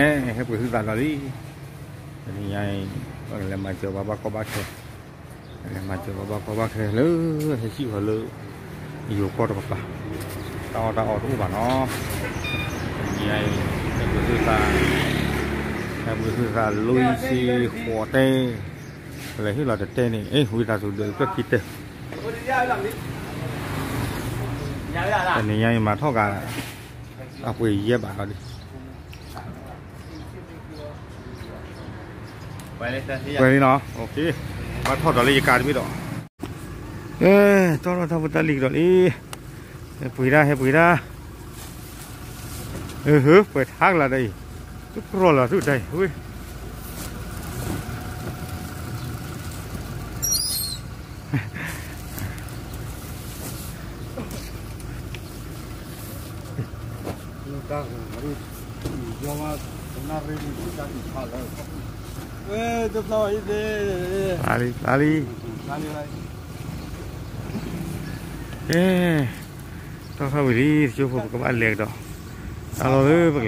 ဟဲပှ့ၤဟုသးဒီးလံ. တနံၤညါအံၤ ပကလဲၤမၤစၢၤပှၤဘၣ်ကီဘၣ်ခဲ, လဲၤမၤစၢၤပှၤဘၣ်ကီဘၣ်ခဲလၢ ဟဲဟံၣ်ဃီလၢ ယိၤကီၢ်တကပၤ, တၢ်အီၣ်တၢ်အီတအိၣ်ဘၣ်နီၤ. တနံၤညါအံၤ ဟဲပှ့ၤဟုသး, ဟဲပှ့ၤဟုသးလၢယစ့ဃိးတဲ, ပလဲၤဟ့ၣ်လီၤတတဲန့ၣ် အ့ၣ် ဝံသးစူၤဒၢးကြၢးခံတဲ တနံၤညါအံၤမၤထီၣ်ဂၤ အပှ့ၤယဲၢ်ဘးလီၤဒံး ပှဲၤလံနီၤ, ဘၣ်ထီၣ်ဒီးလၢယကါတဘ့ၣ်ဒီး, အဲ, တီၢ်ထီၣ်တၢ်ဖိတၢ်လံၤကဒီးလံ, ဟဲပှ့ၤဒၣ် ဟဲပှ့ၤဒၣ်, အဟၢ ပှဲၤထါကလၤဒီးအံၤ, တကြီလီၤသုတၢ်အံၤ, ဝ့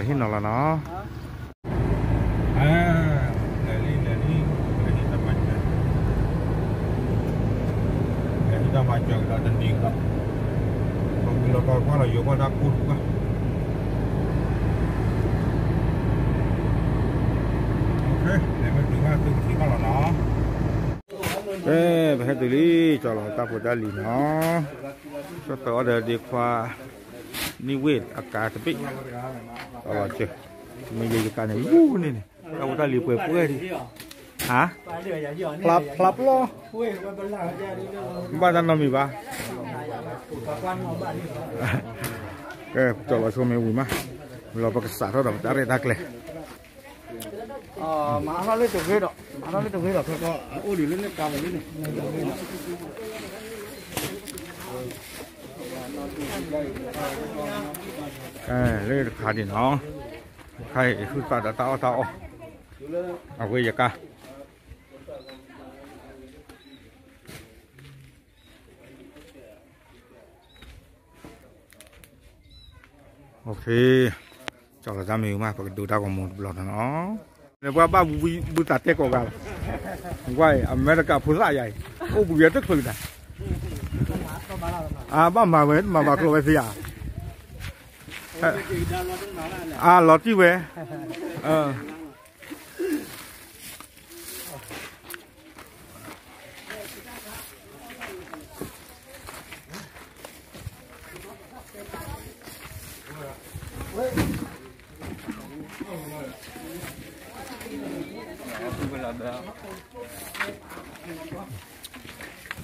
ၢ် လါလံ လါလံ, အဲ, တီၢ်ထီၣ်ဝံၤလံ တကၠိဖိ ပကဘၣ်လဲၤကဒီး, အလီၤလၢပကလဲၤဟ့ၣ်နီၤလီၤနီၤ. လဲၤလံ လဲၤလံ, လဲၤဟ့ၣ်တၢ်မၤစၢၤကဒီးတနံၤကဒီး, ပဝံၤလီၤကီးကွၢ်လီၤ ယိၤကီၢ်တၢ်ကိၢ်တပှၢ်, လဲၤမ့ၢ်တုၤမးသုကထံၣ်ဘၣ်လီၤနီၤ. အဲ, ပဟဲတုၤလံ ကၠီလီၤတၢ်ဖိတၢ်လံၤနီၤ, ကၠီသၢအီၤဒီးဒ့ခွါ နံၣ်ဝ့ၢ်အကါတဘ့ၣ်, ကၠီလီၤစၢၤ, မ့ၢ်ယဲယကါန့ၣ် ဝူန့ၣ်န့ၣ်, တၢ်ဖိတၢ်လံၤပှဲၤပှဲၤဒံး, ဟါ, ဖျါဖျါပျီ, ဘၣ်တၢ်နီတမံၤဘၣ်, ကဲ ကၠီလီၤဆိမ့ၢ်ဝံၤမး, လီၤပကစးထီၣ်ဒီးပတၢ်ရဲၣ်တၢ်ကျဲၤ မၤထီၣ်လၢတဂ့ၤဒီး မၤထီၣ်လၢတဂ့ၤဒီး ဖဲကီး အအိၣ်ဒံးလၢန့ၣ်ကါဝဲလၢန့ၣ် လၢတခါဒံးနီၤ, တခါအံၤဟုသးဒီးတၢ်အီၣ်တၢ်အီ, အဝဲယကါ ကၠီလီၤတၢ်မ့ၢ်ဝံၤမး ပကဒိးတၢ်ဂီၤမူတဘျီနီၤ, ပှၤဘၣ်ဘုသးတဲကိးဂၤလီၤ, ကွၢ်အမဲရကၤဖိသၣ်ယၤအံၤ အိၣ်ဘှံးဝဲတချုးတၢ်, အဘၣ်မၤဝဲ မၤဘၣ်ကျိၤဝဲသ့ဧါ, အလီၤတံၢ်ဝဲ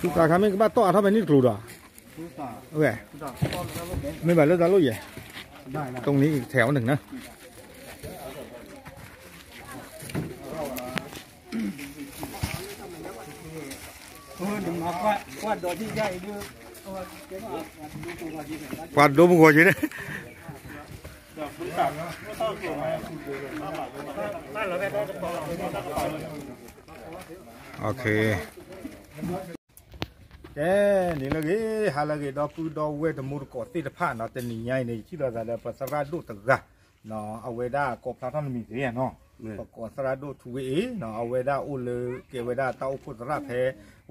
သုသးခါမ့ၢ်ကဘၣ်တီၢ်အါထီၣ်ဖဲန့ၣ်တကျိၤဒီး, မ့ၢ်ဘၣ်လၢတၢ်လိၣ်ယဲၢ်, တုံနံၤထဲအီၤနုာ်နၢ် ပှၤဒိပဂီၤက့ၤန့ၣ်, ကဲ န့ၣ်လၢအဂ့ၤ ဟါလၢအဂ့ၤ ဒီပုၢ်ဒီဝဲၢ်တံၤသကိးသ့ၣ်တဖၣ်နီၤ, တနံၤညါအံၤန့ၣ် ယထံၣ်လိာ်သးဒီးပသရၣ်ဒိၣ်တဂၤ, အဝဲဒၣ်ကိးဖျါထီၣ်နမံၤသ့နီၤ, ပကိးသရၣ်ဒိၣ်ထူဝ့အ့ၣ်နီၤ, အဝဲဒၣ်အိၣ်လၢကဲဝဲဒၣ်တၢ်အိၣ်ဖှိၣ်သရၣ်ဖဲ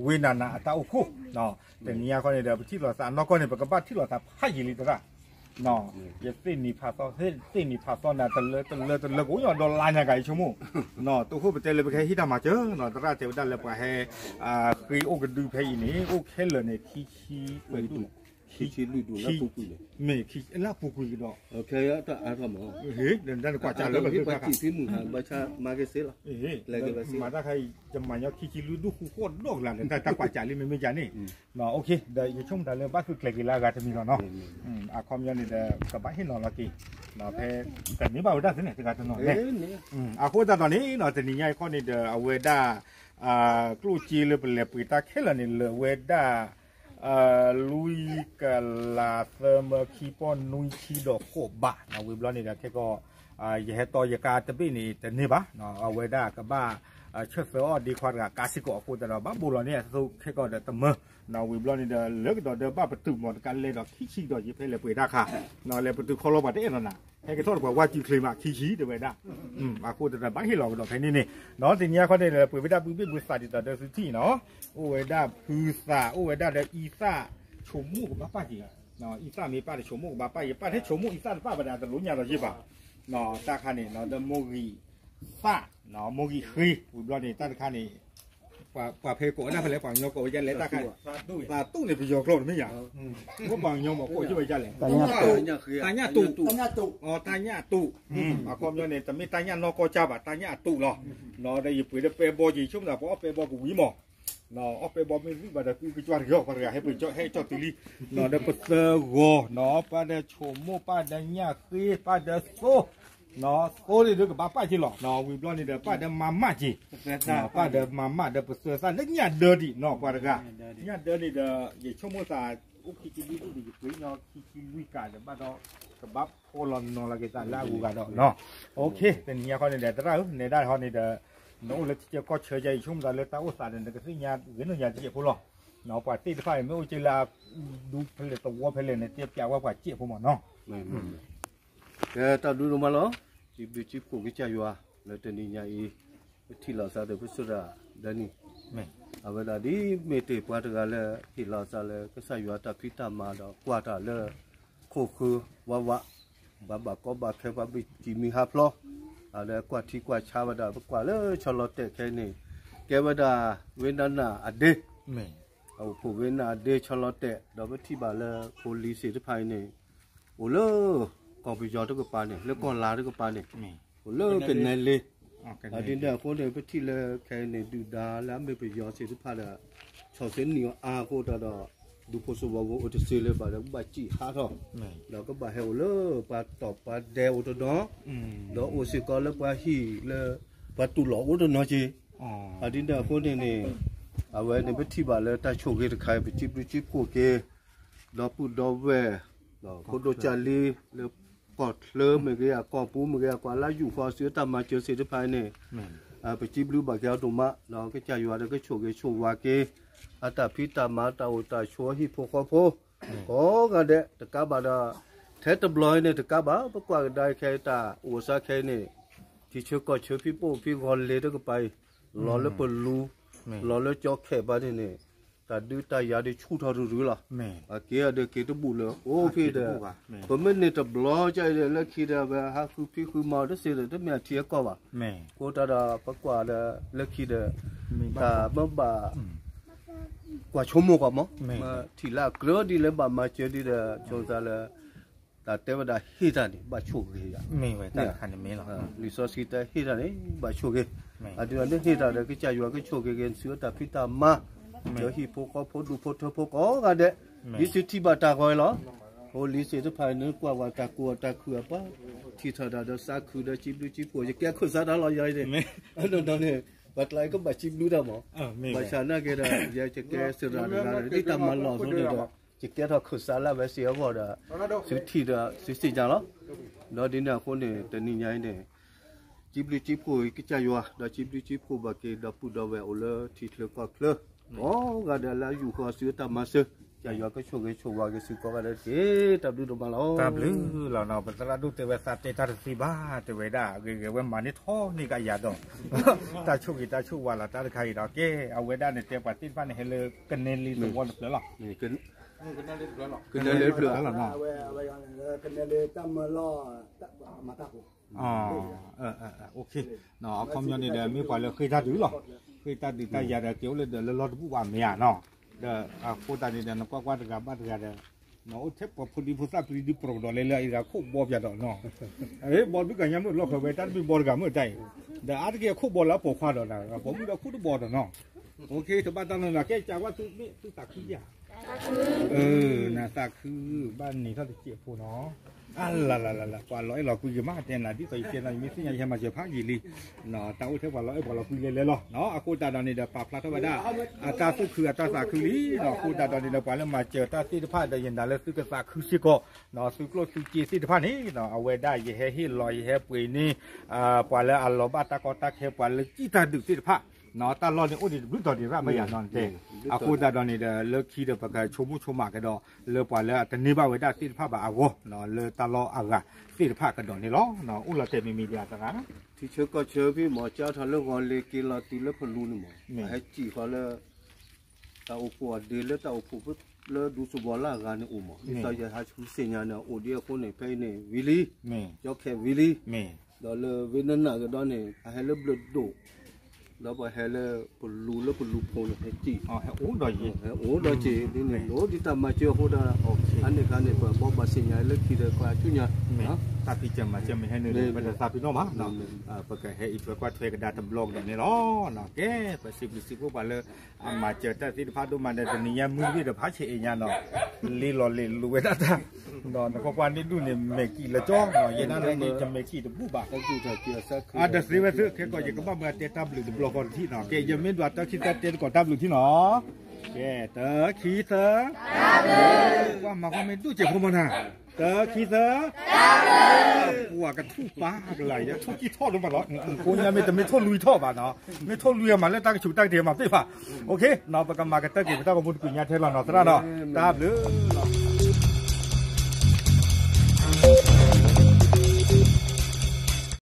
ဝ့ၢ်နၤနၤအတၢ်အိၣ်ဖှိၣ်, တနံၤညါခီန့ၣ်ဒီး ပထံၣ်လိာ်သးနီၢ်ကီၢ်န့ၣ် ပကဘၣ်ထံၣ်လိာ်သးဖးယံာ်လံသရၣ် ယသ့ၣ်နံၤဖးသီ, သ့ၣ်နံၤဖးသီနၤ တလၢတလၢတလၢ ကအိၣ်ညီဒီးလါညါကၤအံၤဆိကမိၣ်, တိခိၣ်ပတဲလၢပကဟဲဟ့ၣ်တၢ်မၤစၢၤနီၤ, သရၣ်တဲဝဲဒၣ်လၢပှၤဟဲ ဃ့အိၣ်ကဒုဖဲအံၤန့ၣ် အိၣ်ခဲလၢာ်န့ၣ် ခံဆံ, မ့ၢ်လၢအပူၤကွံာ်ကဒီး, တၢ်ကွၢ်စၢ်လၢပှၤသ့ၣ်တဖၣ်, မၤတၢ်ခါအံၤ ယမၤညီခံဆံလွံၢ်ဒူၣ်ဃုဃိးဒီးကလၤဒီး တၢ်ကွၢ်စၢ်လံမ့မ့ၢ်ယၤန့ၣ်, ဒီး ဒီးယဆိကမိၣ်တၢ်လၢဘၣ်ဃုကျဲၤက့ၤလၢအဂၤတမံၤလီၤနီၤ, အခီပညီန့ၣ်ဒီး ကဘၣ်ဟ့ၣ်နီၤလီၤက့ၤ, ဖဲ တန့ၢ်ဘၣ်ဝဲဒၣ်သ့န့ၣ် တဂၤတနီၤန့ၣ်, အဃိသတးဒီးန့ၣ်နီၤ တနံၤညါအံၤခီန့ၣ်ဒီး အဝဲဒၣ် ကျိၣ်စ့လၢပလဲၤပှ့ၤတၢ်ခဲလၢာ်န့ၣ် လၢာ်ဝဲဒၣ် လွံၢ်ကလးသၢမၢခံပီၢ်နွံဆံဒီးဃိးဘး, ဝံၤဘျီန့ၣ်ဒီးခဲကီး ယဟဲတီယကါတဘ့ၣ်န့ၣ် တန့ၢ်ဘၣ်, အဝဲဒၣ်ကဘၣ် ဆၢၣ်သၢအီၣ်ဒ့ခွါတဂၤကါစ့ၢ်ကီးအဃိသတးဒီး ဘၣ်ဘိးလီၤန့ၢ်အသိခဲကီးဒီးတမၢ, ဝံၤဘျီန့ၣ်ဒီး လၢကဒီးဒီးဘၣ်ပတုာ်မီၤတကါလဲဒီးခံဆံဒီးယဖဲလဲၣ်ပှဲၤတၢ်ခါ, လဲၤပတုာ်ခီလီၤပှၤတအဲၣ်လီၤနၤ, ဟဲကထီၣ်တပှၤဝါစုချ့မး ခံဆံတဝဲဒၣ်, အဃိသတးဒီးဘၣ်ဟ့ၣ်လီၤကဒီးဖဲန့ၣ်န့ၣ်, ဒီးတနံၤအံၤခီန့ၣ်ဒီး ပှဲၤဝဲဒၣ်ပုၢ်ဘ့ၣ်ဘုသးဒ်သိးဒီးသုထံၣ်နီၤ, အိၣ်ဝဲဒၣ်ဖုသး အိၣ်ဝဲဒၣ်ဒီးအံသၣ်, ဆိကမိၣ်ကဘၣ်ပာ်က့ၤ, အံသၣ်မ့ၢ်ပာ်ဒီးဆိကမိၣ်ကဘၣ်ပာ်, ယပာ်ထဲဆိကမိၣ်အံသၣ်တပာ်ဘၣ်ဒီးတလိၣ်ညါလီၤယ့ၢ်ဘၣ်, တၢ်ခါန့ၣ် ဒီးမိၢ်ဂံၢ်သၣ်, မိၢ်ဂံၢ်ဃ့ ဝံၤဘျီန့ၣ် တၢ်တခါန့ၣ် ပှၤဖဲကိးဝဲဒၣ်ဖဲလဲၣ် ပှၤကညီကိးဝဲဒ်လဲၣ်တၢ်ခါ, သးတူၢ်န့ၣ်ပယီၤကျိာ်တမ့ၢ်ယၤ, ပှၤကညီမ့ၢ်ကိးဝဲဒ်လဲၣ်, တၢ်ညၣ်တူာ်, တၢ်ညၣ်တူာ်, အခီပညီန့ၣ် တမ့ၢ်တၢ်ညၣ်နီၢ်ကီၢ်ကၢ်ဘၣ် တၢ်ညၣ်အတူာ်လီၤ, ဒီးယပှ့ၤဒီးပဲဘီက့ၤ ဆိကမိၣ်သးပှၤအီၣ်ပဲဘီကဝံၤမး, အီၣ်ပဲဘီမ့ၢ်ဝံၤဘၣ်ဒီး ကုကကွၢ်တဂ့ၤအီၤပှၤတဂၤဟဲပကၠီဟဲကၠီတုၤလံ, ဒီးပသၢဂီၤနီၤ ပၢ်ဒီးဆိကမိၣ် ပၢ်ဒီးညၣ်ဃ့ ပၢ်ဒီးသိ, သိန့ၣ်ဒီးကဘၣ်ပာ်က့ၤလီၤ, ဝံၤဘျီန့ၣ်ဒီး ပၢ်ဒီးမၤမၣ်က့ၤ, ပၢ်ဒီးမၤမၣ်ဒီးပသၢသၣ်လၢညၣ်ဒၢဒံးနီၤ ပှၤတဂၤ, ညၣ်ဒၢန့ၣ်ဒီး ယဆိကမိၣ်သး အိၣ်ခံဆံလွံၢ်ဒူၣ်ဒီး ယပှ့ၤညီခံဆံလွံၢ်ကးဒီးဘၣ်ဒီး ကဘၣ်ဖီလီၤနီၤလီၤက့ၤသးလၢအဂုၤအဂၤဒီးနီၤ, တနံၤညါခီန့ၣ်ဒီး သရၣ်ဧၢ နဲဒၣ်ဟီန့ၣ်ဒီး နအိၣ်လၢထံဆၢကီၢ်ဆၢယၤ ယဆိကမိၣ်သးလၢတၢ်အိၣ်သးဒီး နကသ့ၣ်ညါဂ့ၤနီၢ်ညါတစဲးဖိလီၤ, ပှၤသ့ၣ်တဖၣ်န့ၣ် မ့ၢ်အိၣ်က့ၤလၢ ဒူဖဲလဲၣ်သဝီဖဲလဲၣ်န့ၣ် တဲပျးဝဲပှၤစဲးဖိမးနီၤ ကဲတၢ်ဘျုးဒိၣ်မးလီၤ, စံးဘျုးစံးဖှိၣ်ကစၢ်ယွၤ လၢတနံၤညါအံၤ ပထံၣ်လိာ်သးဒီးပစိၤဒၣ်ဒၣ်န့ၣ်, အဝဲဒၣ်ဒ်မ့ၢ်တ့ၢ်ပှၤတဂၤလၢ ဟ့ၣ်လီၤသးလၢကစၢ်ယွၤတၢ်ဖံးတၢ်မၤဒီးကွၢ်တၢ်လၢ ခိၣ်ဃၢဝးဝး, ပှၤဘၣ်ကီဘၣ်ခဲ ပှၤဘၣ်တံၤမံၤဟးဖျိး, အဒီးကွၢ်ထံကွၢ်ဆးဝဲဒၣ် ပကွၢ်လၢဆီလီၤတဲာ်ခဲအံၤန့ၣ်, ကဲဝဲဒၣ် ဝ့နနၢ်အဒ့ အအိၣ်ဖှိၣ်ဝ့နနၢ်အဒ့ဆီလီၤတဲာ် ဒီးပထံၣ်ဘၣ်လၢဖိလံၤသ့ၣ်တဖၣ်အံၤန့ၣ်, အိၣ်လၢ ကီၢ်ပယီၤတကပၤန့ၣ် လၢကီၢ်လၤတကပၤန့ၣ်, အိၣ်လၢကနဲလ့, ဒ်န့ၣ်အဃိန့ၣ် ပထံၣ်လၢခဲအံၤန့ၣ် ဒုၣ်ဒါလၢအမ့ၢ်ပယီၤသ့ၣ်တဖၣ်ဒီး ဆီၣ်ဆ့နံၣ်အီၤအါအဃိသတးဒီး ဒူဖိသဝီဖိအိၣ်တသ့လၢၤဘၣ်ဒီး ကဘၣ်စံၣ်ဟးထီၣ်, ဒီးကဘၣ်ဟဲအိၣ်လၢပှၤတီၢ်ပှၤဒဲးအိၣ်တနီၤ, ဒီးအိၣ်စ့ၢ်ကီးလၢပှၤဟံၣ်လၢ ပှၤတူၢ်လိာ်အိၣ်တနီၤက့ၤ, ဒ်န့ၣ်အဃိန့ၣ်န့ၣ်, အဝဲန့ၣ်ပထံၣ်ဘၣ်လၢတၢ်ဆိၣ်ဂ့ၤတခါအံၤ ပစံးဘျုးစံးဖှိၣ်က့ၤ ဒီပုၢ်ဒီဝဲၢ်, ဖိဒိၣ်ကၢ်လံ လၢကီၢ်ချၢမ့ၢ်ဂ့ၤ အကီၢ်ပူၤမ့ၢ်ဂ့ၤ အကွၢ်လၢယူၢ်ဃီၤစုအတၢ်မၤစၢၤသ့ၣ်တဖၣ်န့ၣ်, ပစံးဘျုးဘၣ်က့ၤအီၤဒိၣ်မး ဒီးကစၢ်ယွၤဒီးကဆိၣ်ဂ့ၤဆိၣ်ဝါက့ၤ အတၢ်ဖံးတၢ်မၤ တၢ်အိၣ်တၢ်ဆိးဟံၣ်ဖိဃီဖိ, ကိးဂၤဒဲး တကးဘၣ်ဒီး ထဲတဘျီအံၤန့ၣ် တကးဘၣ် ပကွၢ်ကဒါခဲအံၤ တၢ်အိၣ်စါခဲအံၤန့ၣ်, ထံဆၢကီၢ်ဆၢဖံးပိၢ်ဖံးဂီၤလ့ၤတကပၤအံၤ, လီၤလၢပလူ, လီၤလၢကၠီခဲးဘၣ်န့ၣ်န့ၣ်, တၢ်ဒုးတၢ်ယၤဒုးဆူၣ်ထီၣ်ရုၢ်ရုၢ်လီၤ, အက့ၤအီၤဒီးက့ၤတဘူၣ်လၢအိၣ်ဖဲဒီး, ပမ့ၢ်န့ၢ်တဘျီကဲအံၤဒီး လၢခံဒီး ပဟးဃုဖံးဃုမၤအီၤတသ့ဒီး တမ့ၢ်အထံအကီၢ်ဘၣ်, အဃိသတးဒီး ပကွၢ်ဒီး လၢခံဒီး, တၢ်မ့ၢ်ဘၣ် ကွၢ်ဆိကမိၣ်ကွၢ်မး, ထံၣ်လၢအကြၢးဒ်လၢဘၣ်မၤစၢၤဒ်ဒီး ဆိသးလၢ တၢ်တဲဝဲဒၣ်ဟ့ၣ်တၢ်န့ၣ် ဘၣ်ဆိၣ်ဂ့ၤယၤ, လံာ်စီဆှံတဲဟ့ၣ်တၢ်န့ၣ် ဘၣ်ဆိၣ်ဂ့ၤ, အဒုးအန့ၣ်ဟ့ၣ်တၢ်ဒီး ကစၢ်ယွၤကဆိၣ်ဂ့ၤက့ၤ နသုအတၢ်ဖံးတၢ်မၤ, ဒီးဟံၣ်ဖိဃီဖိဒူၣ်ဖိထၢဖိကိးဂၤဒဲး, ဒ်သုထံၣ်ဘၣ်တၢ်ဂီၤအံၤလီၤ, ဖိလံၤသ့ၣ်တဖၣ်န့ၣ် ကွၢ်ဝဲတၢ်ကိၢ်တၢ်ခုၣ်အပှၤ, ထံၣ်ထီၣ်တၢ်ဒီးသးခုဒီးစံးဘျုးစံးဖှိၣ် ယကဲခိၣ်သးတၢ်လီၤယၤအံၤန့ၣ်, အနီၢ်နီၢ်န့ၣ် ပှၤကျါအံၤကဘၣ်စံးဘျုးတၢ်မး, ဘၣ်ဆၣ်နာ်က့ဒီး ယကဲသရၣ်တဂၤဒီး ဒ်တၢ်မၤလီၢ်အသိးန့ၣ်ဒီး ယကဲထီၣ်ခိၣ်သးလၢအဝဲသ့ၣ်အဂီၢ်ဒီး သုထံၣ်ဒီးသုသ့ၣ်ညါလီၤ, ဒီးဒ်န့ၣ်အဃိန့ၣ် တနံၤညါအံၤန့ၣ် စံးဘျုးစံးဖှိၣ်ကစၢ်ယွၤ ဒီးစံးဘျုးစံးဖှိၣ်ဘၣ်က့ၤဒီပုၢ်ဒီဝဲၢ်အိၣ်လၢထံချၢကီၢ်ချၢ ကိးဂၤဒဲးလၢအယူၢ်ဃီၤသုအတၢ်မၤစၢၤ, ကစၢ်ယွၤကဆိၣ်ဂ့ၤဆိၣ်ဝါက့ၤသုကိးဂၤဒဲးတက့ၢ်. တၢ်ဘျုးဒိၣ်မးလီၤ. တၢ်ဘျုးလီၤနီၤ, ပသရၣ်ဒိၣ်တဲဝဲသးတဲတၢ်တသ့ဘၣ်, တဲဝဲဒၣ်ဂ့ၤဂ့ၤဝဲမၤန့ၢ်ထီၣ်န့ၢ်ကယၤဒီး တၢ်ဆိၣ်ဂ့ၤတၢ်ဆိၣ်ဝါလီၤ တၢ်တခါအံၤဒီး ကဲ အဝဲဒၣ်န့ၣ်တဲပှၤသ့ၣ်တဖၣ်န့ၣ် ဟဲလၢကနဲလံတဝီတဖျၢၣ်လီၤ. ကနဲလံတဖျၢၣ်လီၤနီၤ. ကနဲလံတဖျၢၣ်လီၤနီၤ. အခီပညီန့ၣ်ဒီး မ့ၢ်ပှၤလၢဃ့ၢ်တၢ်ဒုးလီၤ. ဃ့ၢ်တၢ်ဒုးတၢ်ယၤဒီး က့ၤအိၣ်လၢဒီးလၢလီၢ်တဘူၣ်ဘၣ်မ့ၢ်ဧါနီၤ. ဒီးအဃိသတးန့ၣ်ဒီး နကွၢ်ကွၢ်တဂၤဘၣ်တဂၤဒီး နအိၣ်ထဲပှၤဖိဒံဖိသၣ်ပျံၤဒုးပြီဒီးလဲၤလၢအံၤတဂၤခိၣ်ဘီပၠးဒီးနီၤ. ဘီဒုးကညါမ့ၢ်လီၢ်ခၢၣ်ဝဲ တၢ်တမ့ၢ်ဘီတဂၤမ့ၢ်တၢ်အံၤ, ဒီးအါတက့ၢ်အခိၣ်ဘီလၢအပိာ်ခွါဒီး ပိာ်မုၣ်ဒီးခိၣ်တဘီဒီးနီၤ. တဘၣ်တၢ်နီၢ်နီၢ် ကဲကးကွၢ်သုမ့ၢ်သုသးခုဧါ, နသးခုဘၣ်န့ၣ်ထီၣ်တစဲးဖိနီၤ, အလလလလ ပှၤလီၤအဲၣ်လီၤကွံက့ၤမး တဲနၤ ဒ်သိးယတဲနၤ ယမ့ၢ်သ့ၣ်ညါ ယဟဲမၤစၢၤဖးယံာ်လံ, တၢ်အိၣ်ထဲပှၤလီၤအဲၣ်ပှၤလီၤကွံလဲၤလဲၤလီၤ, အဃိသတးဒီးန့ၣ်ဒီး ပာ်ဖျါထီၣ်ဝဲဒၣ် အတၢ်သူၣ်ခုအတၢ်သးခုလံ, အဃိသတးဒီးန့ၣ်ဒီး ပှၤလၢမၤစၢၤတၢ်သ့ၣ်တဖၣ်ဒီး ယနာ်လၢသုကသးခုစ့ၢ်ကီး, သုကျိၣ်သုစ့သ့ၣ်တဖၣ်န့ၣ် အဝဲဒၣ်ယဟဲဟ့ၣ်လီၤ ယဟဲပှ့ၤန့ၢ် ပှၤလၢအလီၤဘၣ်တၢ်ကီတၢ်ခဲ ပှၤလၢစံၣ်တၢ်ဒုးသ့ၣ်တဖၣ်, တၢ်လီၢ်န့ၣ်အိၣ်ဒံးတဘျုးတီၤဒံးရၣ်ဘၣ်ယၤနီၤတဲ, အဃိသတးဒီးန့ၣ်ဒီး လၢခံဒီး ပကဆိကမိၣ်ဆိကမးကဒီး လၢပှၤလၢအတန့ၢ်ဘၣ်ဝဲဒၣ်သ့ၣ်တဖၣ်ဘၣ်အဂီၢ် လၢတၢ်လီၢ်အဂၤသ့ၣ်တဖၣ်ကဒီးန့ၣ်လီၤ. အိၣ်လီၤတဲာ်မံၤမံၤဒံးအသရၣ်, ထံဆၢကီၢ်ဆၢဖဲမ့ၢ် ကၢထီၣ်လၢဂီၤလ့ၤက့ၤလီၤတုၤလၢဖလူန့ၣ်မ့ၢ် အဟဲစံၣ်ဃီလၢ တၢ်အိၣ်ဖှိၣ်အဒ့လၢတၢ်အိၣ်ဖှိၣ် လၢဒူသဝီလၢအဂၤန့ၣ်အိၣ်မး ဒ်သိးယဟးဆူစ့ၣ်ညါန့ၣ် အိၣ်ဒံးအဃိန့ၣ် ဖဲအံၤန့ၣ် ဝံၤလံ, ကၠီခဲဝံၤလံ, ဒီးလၢဝ့ၢ်နၢ်နၢ်ကဒီးန့ၣ် အဟဲလၢဘျၢၣ်ဒိၣ်, ဒီးပှၤဟဲလၢပလူၤလၢပလူၤဖိန့ၣ် ဟဲစံၣ်, ဟဲအိၣ်ဒီးစ့ၢ်ဒ်န့ၣ် အိၣ်ဒံးတၢ်မၤစၢၤအဃိဒီး အန့ၣ်အခါန့ၣ် ပဘိးဘၣ်စ့ၣ်ညါလၢခံဒီး ပှၤဆူညါ တၢ်ဖံးစၢၤမၤစၢၤမ့ၢ်ဟဲနုာ်ဒီး ပတသးပ့ၤနီၣ်ဘၣ်, ပကဟဲအံၤပှဲၤကွၢ်ထွဲကဒါတဘျီကဒီးန့ၣ်လီၤ. ကဲ ပစံးဘျုးစံးဖှိၣ်ပှၤလၢ အမၤစၢၤတၢ်သ့ၣ်တဖၣ်ဒိၣ်မးဒီး တနံၤညါမုၢ်တဘ့ၣ်ဒီးဖးဆဲးအ့ၣ်ညါနီၤ, လ့လီၤလ့ၤလိာ်ဝဲဒၣ်တၢ်, ဒီးနကွၢ်ကွၢ်န့ၣ်ဒူၣ်န့ၣ် မဲာ်ကံၣ်လၢကၠီနီၤ, ယဲဒၣ်လၢန့ၣ် ယမဲာ်ကံၣ်တဘူၣ်ဘၣ်, အတသ့ဝဲသ့ၣ် ခဲကီး ယကဘၣ်မၤတဲတၢ်ဘျုးတဘျီဃီတထံၣ်နီၤ, ကဲ ယမ့ၢ်ဒွးတၢ်ခံသၢတဲသကိးတၢ်ဘျုးထံၣ်နီၤ, ကဲ တၢ်ခံသၢ ကွၢ်မၤကွၢ်မ့ၢ်ဒူၣ်စဲးဖိမးနၤ, တၢ်ခံသၢ ပှၤကထူၣ်ပာ်ကလာ် ယထူၣ်ကံၢ်ထီၣ်ဒိၣ်မးလီၤ, ကိးညါမ့ၢ်တမ့ၢ်ထီၣ်လွံၢ်ထီၣ်ဘၣ်နီၤ, မ့ၢ်ထီၣ်လွံၢ်မးလၢတၢ်ကဆူးတၢ်ကတ့ၤမၤပ့ၢ်ဘၣ်, ပကမၤကတၢၢ်က့ၤပတၢ်ဂီၤမူတပူၤညါထဲလီၤနီၤ သရၣ်နီၤ, တၢ်ဘျုး